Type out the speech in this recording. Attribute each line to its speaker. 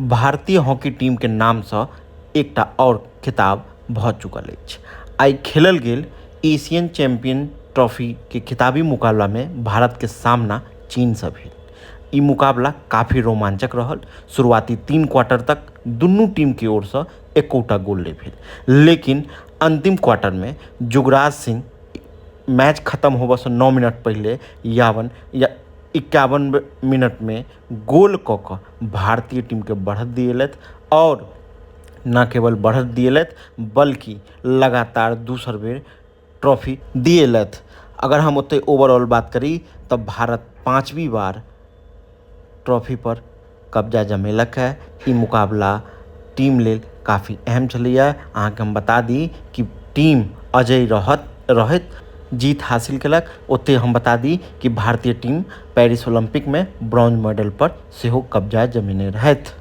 Speaker 1: भारतीय हॉकी टीमके नामसँ एकटा आओर खिताब भऽ चुकल अछि। आइ खेलल गेल एशियन चैंपियन ट्रॉफीके खिताबी मुकाबलामे भारतके सामना चीनसँ भेल। ई मुकाबला काफी रोमांचक रहल। शुरुआती 3 क्वार्टर तक दुनू टीमके ओरसँ एकोटा गोल नहि भेल, लेकिन अंतिम क्वार्टरमे जुगराज सिंह मैच खत्म होबऽसँ 9 मिनट पहिले यावन या 51 मिनटमे गोल कऽ कऽ भारतीय टीमके बढ़त दिएलथि आओर न केवल बढ़त दिएलथि बल्कि लगातार दोसर बेर ट्रॉफी दिएलथि। अगर हम ओतहि ओवरऑल बात करी तऽ भारत 5वीं बार ट्रॉफी पर कब्जा जमेलक है। ई मुकाबला टीम लेल काफ़ी अहम छलैया। अहाँके हम बता दी कि टीम अजय रहत जीत हासिल केलक। ओतहि हम बता दी कि भारतीय टीम पेरिस ओलंपिक में ब्रॉन्ज मेडल पर सेहो कब्जा जमेने रहथि।